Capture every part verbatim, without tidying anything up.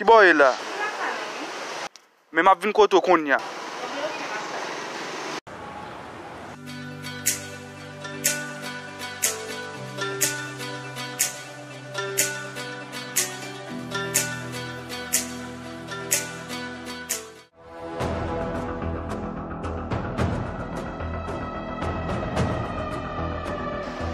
Kibò w ye la? Men m ap vin kote w konnya.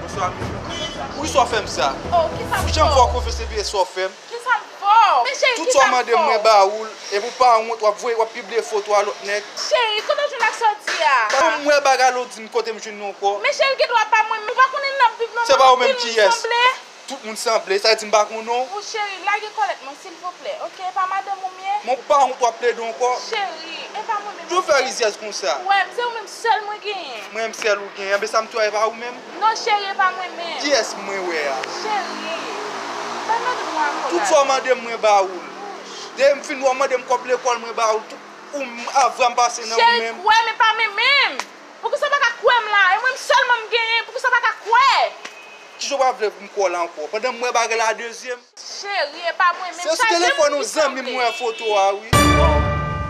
Bonswa, mesye. Poukisa w fè m sa? Oh, kisa m fè w? Ou janm fè w konfyans epi sa w fè m? Kisa m fè w? Men cheri, kisa m fè w? Tout sa w mande m, mwen ba ou l, epi w pa wont, w ap voye, w ap pibliye foto a lòt nèg. Cheri, kote w jwenn ak sa w di a? Kòman m wè bagay la, w di m kote m jwenn nou ankò? Men cheri, gen dwa pa mwen menm. Ou pa konnen n ap viv nan yon peyi nou sanble. Se pa ou menm, kiyès? Tout moun sanble, sa vle di m pa konnen w? Ou cheri, lage kòlèt mwen, silvouplè, oke? E pa madanm ou m ye? Men w pa wont w ap plede ankò? Cheri, e pa mwen menm, oke? Toujou fè rizyèz konsa. Wè, m se ou menm sèl mwen genyen. Mwen menm sèl ou genyen, enben sa m tou a, e pa ou menm? Non, cheri, e pa mwen menm. Kiyès mwen wè a? Cheri, pa mande mwen ankò la. Tout sa w mande m, mwen ba ou l. Depi m fin wè w mande m kòb lekòl, mwen ba ou l. Tout, ou m, avwa m pase nan ou menm. Cheri, kwè m, e pa mwen menm. Poukisa w pa ka kwè m la? E mwen menm sèlman m genyen, poukisa w pa ka kwè? Kijan w pa vle pou m kwè w la ankò? Pandan m wè bagay la a de zye m. Cheri, e pa mwen menm, chaje moun ki sanble. Se sou telefòn yon zanmi m wè foto a, wi. Oh,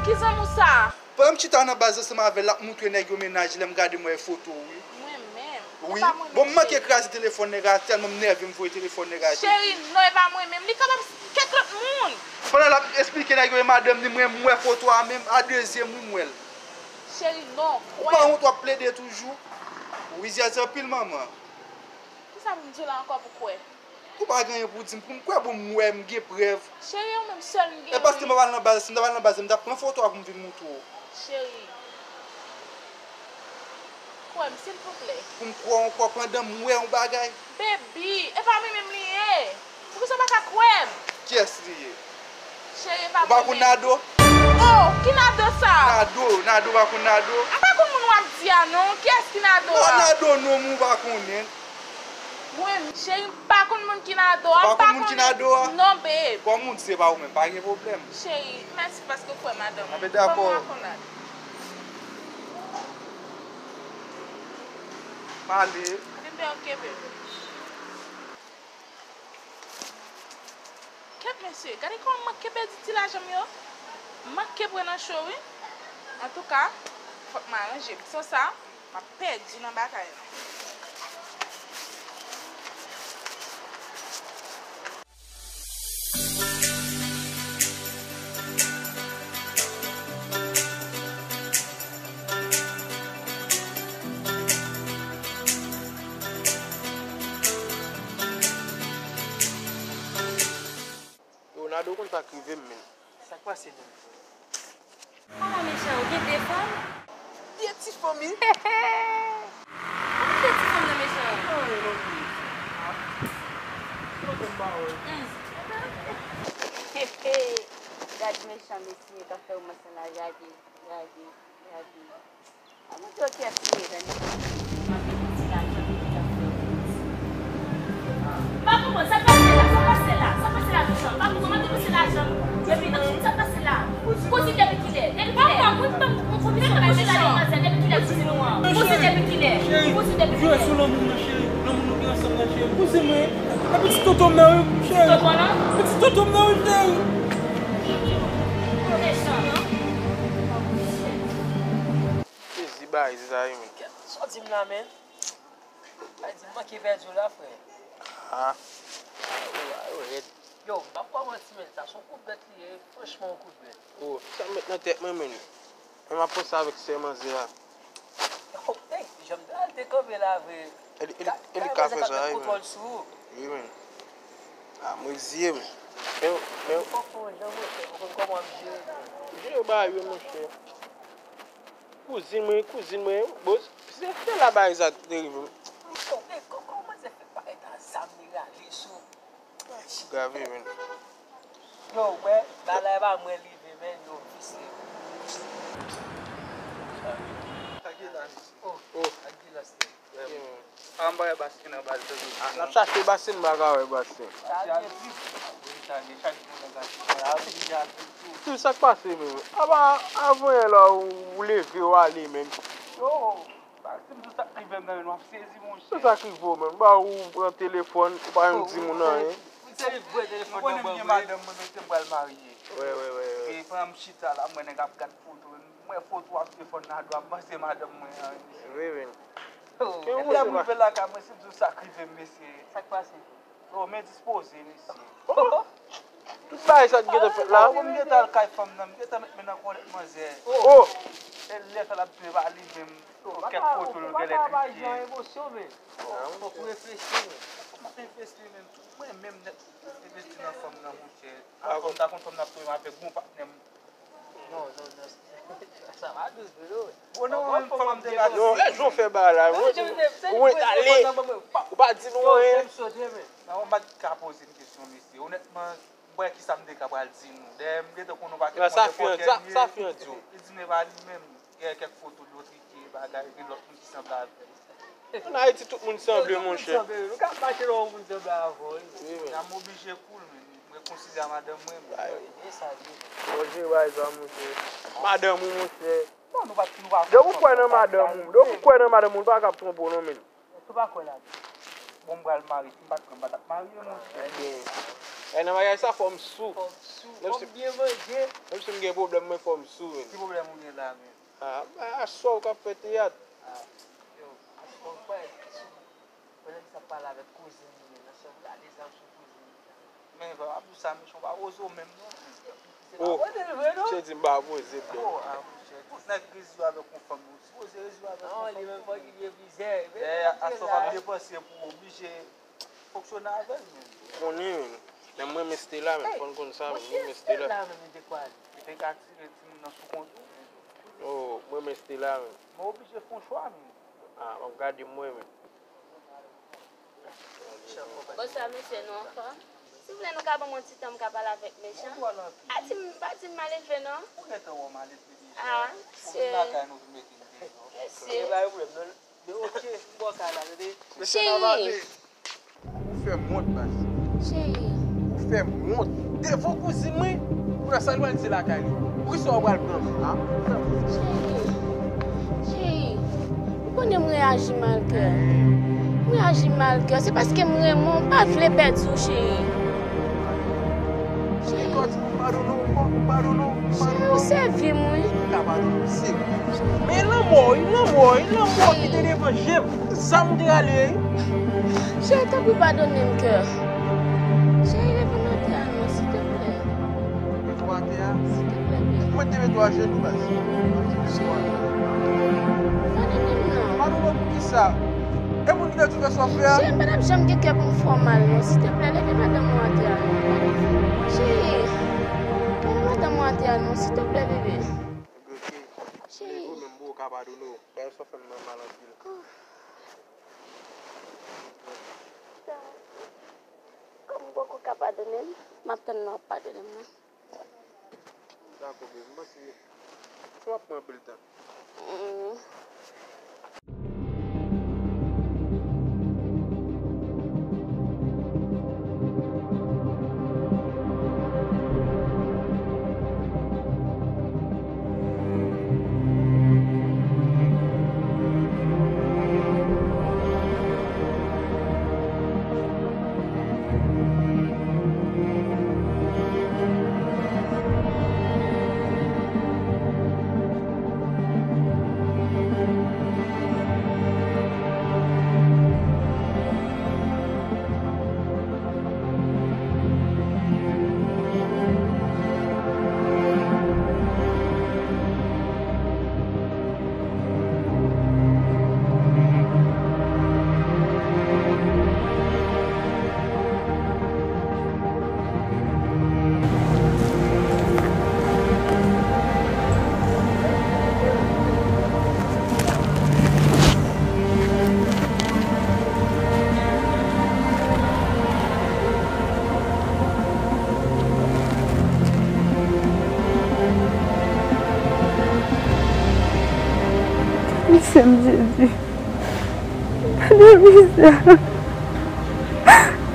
ki zanmi w sa? Pandan m chita nan baz ansanm avè l, l ap moutre nèg yo mennaj li, lè m gade m wè foto, wi. Mwen menm? Wi. E pa mwen menm, cheri. Bon, m manke kraze telefòn nèg la, tèlman m nève m voye telefòn nèg la, cheri. Cheri, non, e pa mwen menm. Li kapab kèk lòt moun. Pandan l ap esplike nèg yo e madanm li, mwen, m wè foto a menm, a de zye m, wi, m wè l. Cheri, non. Ou pa wont w ap plede toujou? Ou rizyèz anpil, manman. Kisa pou m di w la ankò pou kwè? Ou pa gen anyen pou w di m, pou m kwè, bon, m wè, m gen prèv. Cheri, ou menm sèl m gen, wi. E paske m pa pral nan baz, si m ta pral nan baz, m t ap pran foto a pou m vin moutre w. Cheri, kwè m, silvouplè. Pou m kwè w ankò pandan m wè yon bagay. Baby, e pa mwen menm li ye. Poukisa w pa ka kwè m? Kiyès li ye? Cheri, e pa mwen menm. Ou pa konn Nado? Oh, ki Nado sa? Nado, Nado, ou pa konn Nado? M pa konn moun w ap di a non. Kiyès ki Nado a? Non, Nado non, ou pa konnen. Mwen, cheri, m pa konn moun ki Nado a, m pa konnen. Ou pa konn moun ki Nado a? Non, babe. Kòm ou di se pa ou menm, pa gen pwoblèm. Cheri, mèsi paske w kwè madanm mwen. Anben, dakò. Ban mwen akonad. Pale. Anben, oke, babe. Kèt mesye, gade kòman m manke pèdi ti lajan m yo. M manke pran nan cho, wi. Antouka, fòk m aranje m. San sa, m ap pèdi nan batay la. Yo, Nado konn sa k rive m, men. Sa k pase menm? Kòman, Mechan, ou gen de fanm? De ti fanm, wi. Ou gen de ti fanm nan, Mechan? Anyen non, wi. Yo konn pawòl. Hmm. Gad Mechan, mesye, k ap fè womans lan la, gade, gade, gade. A, Bondye, kiyès li ye, tande? M ap depanse lajan pou l ap fè w. M pa konprann sa k pase la, sa k pase la, sa k pase la, Mechan? M pa konprann, m ap depanse lajan m depi nan, sa k pase la? Kouzin depi kilè? Depi kilè? Papa, mwen pa konn kòman sa pase la, depi kilè kouzin ou an? Kouzin depi kilè? Kouzin depi kilè? Jwe sou lanmou m nan, cheri. Lanmou nou gen ansanm nan, cheri. Mwen, e pitit tonton m nan, wi, cheri. Pitit tonton m nan, wi, cheri. Sezi bagay sa, wi, men. Sa w di m la, men? Ay, di m manke pèdi w la, frè. Ah. Ayo, ayo, rèd. Yo, m p ap ba w manti, men, sa se yon kout bèt li ye, franchman, yon kout bèt. Oh, sa m met nan tèt mwen, men. Men m ap panse avèk sè manzè a. Yo, hey, jan m te al te kanpe la, vre. E li, e li, e li ka fè sa, wi, men. Kontwòl sou ou. Wi, men. Ah, mwen reziye, men. Men, men. Fò fè yon jan, monchè, pou konn kòman m jere, men. Jere bagay yo, monchè. Kouzin mwen, kouzin mwen, bon, se, se la bagay sa te rive. Yo, men kòman se fè parèt a zam li rale sou. Grave, men. Yo, wè, bagay pa mwen li rive, men, yo, vise. Oh, oh. Ak di last. Yeah, man. Anba e Basten anba l toujou. Ah, n ap chache Basten, m pa ka wè Basten. Tout sa k pase, men. Apa, avan yè la, ou leve, ou ale, men. Yo, Basten, tout sa k rive m nan, men, w ap sezi, monchè. Tout sa k rive w, men. Ba ou pran telefòn, ou pa menm di moun anyen. Ou se li vre telefòn nan ban mwen. Mwen konnen m gen madanm mwen, men se m pral marye. Wè, wè, wè, wè. E pandan m chita la, m wè nèg ap gad foto. M wè foto ap defann nan dwa m, panse madanm mwen an. Wi, wi. Oh, lè m rive lakay mwen, si m di w sa k rive m, mesye. Sa k pase? Oh, men dispoze, mesye. Oh! Tout bagay sa t gentan fèt la. Oh, m gentan al kay fanm nan, m gentan met men nan kòlèt manzè. Oh! E lè sa l ap tounen pa li menm, kèk foto l genlè klike. Fòk ou reflechi, men. Fòk mwen reflechi, men. Mwen menm nèt, reflechi nan fanm nan, monchè. Fòm ta konn fòm n ap touye m avèk bon patnè m. Non, non, non. Sa va dous, bro. Bon, non, mwen, fò m te gade. Non, e jan w fè bagay la, ou, ou, ou ale. Ou pa di nou anyen. Non, m pa t ka poze m kesyon, mesye. Onètman, m pa wè kisa m te ka pral di nou. Dayè, m gentan konnen w pa gen kòmantè. Sa fi an di w. Li di m e pa li menm. Gen kèk foto l yo trike, bagay, gen lòt moun ki sanble avè l. Ann Ayiti, tout moun sanble, monchè. Tout moun sanble, wi. Nou ka mache lè yon moun sanble avè w, wi. Wi, men. N a m oblije cool, men. M rekonsilye a madanm mwen, men. Ay. E sa, wi. Bon, jere bagay sa, monchè. Madanm ou, monchè. Non, nou pa, nou pa. Depi ou kwè nan madanm ou, depi ou kwè nan madanm ou, ou pa ka twonpe w, non, men. Ou pa kwè la. Bon, m pral marye, si m pa t kwè, m pa t ap marye, monchè. Ebyen, e nan maryaj sa, fò m sou. Fò m sou, fò m byen manje. Menm si m gen pwoblèm, mwen fò m sou, men. Ki pwoblèm ou gen la, men? Ah, aswè ou k ap fè teyat. Ah, yo, aswè ou pa sou. Pwoblèm sa pale avèk kouzin li, men nan sèl gade zam sou kouzin li. Men, pa ap di sa, mesye, ou pa poze w menm, non. Se pa poze l vre, non. Misye di m pa poze l, bro. Oh, ah, monchè, tout nèg reziye avèk yon fanm, ou sipoze reziye avèk yon fanm. Non, li menm fòk li byen plizyè. Dayè, aswè w ap depanse pou oblije fonksyone avè l, men. Konnen, men. Men mwen renmen Stella, men. Fò n konn sa, men. Mwen renmen Stella. Stella, men, li te kwa li? Li te ka tire timoun nan sou kont ou. Oh, mwen renmen Stella, men. Mwen oblije fè yon chwa, men. Ah, w ap gade mwen, men. Bonswa, mesye, nou anfòm? Silvouplè, nou ka ban m yon ti tan m ka pale avèk Mechan? A, di m, pa di m malelve, non. Ou gentan wè w malelve deja. Ah, mesye. Ou vin lakay nou vin mete m deyò. Mesye. E pa gen pwoblèm, non. Men oke, m bò kay la, tande. Cheri. Ou fè m wont, baz. Cheri. Ou fè m wont. Devan kouzin mwen, ou wè sa l pral di lakay li. Poukisa w pral pran m la? Cheri. Cheri. Ou konnen m reyaji mal, kè. M reyaji mal, kè. Se paske m renmen w, m pa vle pèdi w, cheri. Cheri. Ou padone w, ou padone w, ou padone w. Cheri, ou sèvi m, wi. Ou ka padone w, se vre. Men lanmò, wi, lanmò, wi, lanmò ki te devan je m. Zam ou te rale, wi. Cheri, tanpri padone m, kè. Cheri, leve m atè a non, silteplè. Leve w atè a? Silteplè, bebe. Mwen te mete w ajenou, baz. Cheri. Padone m non. Padone w poukisa? E moun ki te di w fè sa w fè a? Cheri, m pa t ap janm gen kè pou m fè w mal non. Silteplè, leve madanm ou atè a non. Cheri. Leve madanm ou atè a non, silteplè, bebe. Ebyen, oke. Cheri. Leve w menm pou w ka padone w. Gade sa w fè m nan mal anpil. Kòm ou poko ka padone m, m ap tann lè w ap padone m nan. Dakò, bebe, m panse, m ap pran anpil tan. Mm. M Jezi. Gade mizè.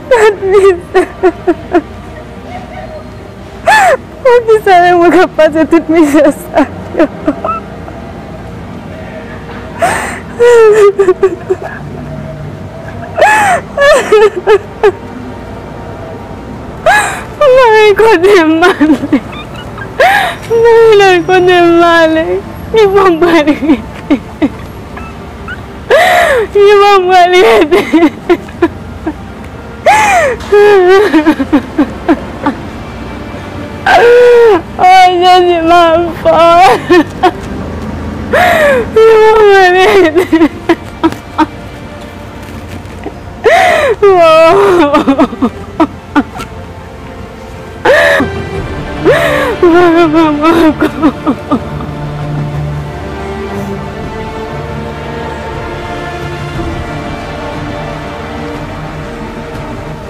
Gade mizè. Poukisa se mwen k ap pase tout mizè sa yo? Mwen kote m ale. Mwen kote m ale. Ki bò m prale rete? Ki bò m prale rete? Oh, Jezi, m ap fò. Ki bò m prale rete? Oh. Mwen pa manman ankò.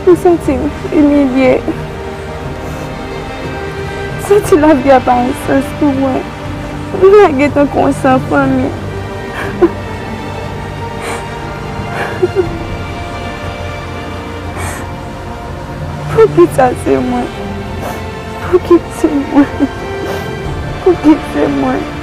Mwen santi m imilye. Santi lavi a pa gen sans pou mwen. M lage tankou yon san fanmi. Poukisa se mwen? Poukisa se mwen? Poukisa se mwen?